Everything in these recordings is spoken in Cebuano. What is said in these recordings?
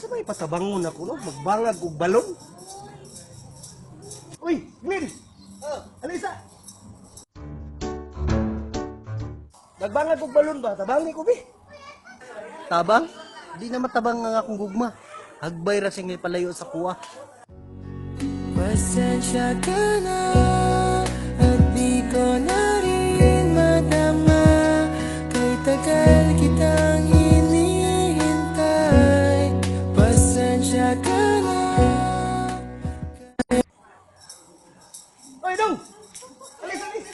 Asa may patabangon ako, no? Magbangag og balon. Uy, Glenn! Oh, alisa! Magbangag og balon ba? Tabangi ko, bi. Tabang? Di na matabang nga akong gugma. Hagbay ra siyang palayo sa kuwa. Pasensya ka na at di ko na rin madama. Kay tagal kitang hinihintay. Pasensya ka na. Uy, dong! Alis, alis!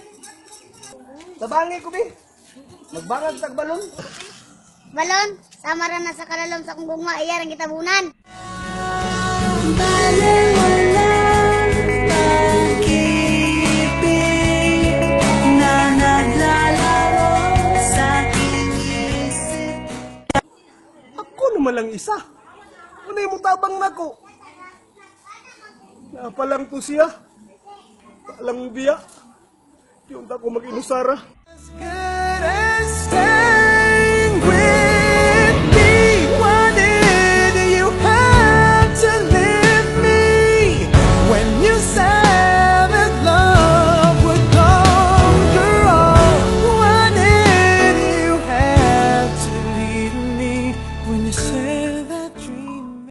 Tabangi ko, bi. Magbangag tag balon. Balon, sama ra na sa kalalom sa kong gugma, iya rang gitabunan. Balewalang pag-ibig na naglalaro sa aking isip. Ako naman lang isa. Ano yung tabang nako? Napalang to siya. Palang biya. Di unta ko mag-inusara. As good as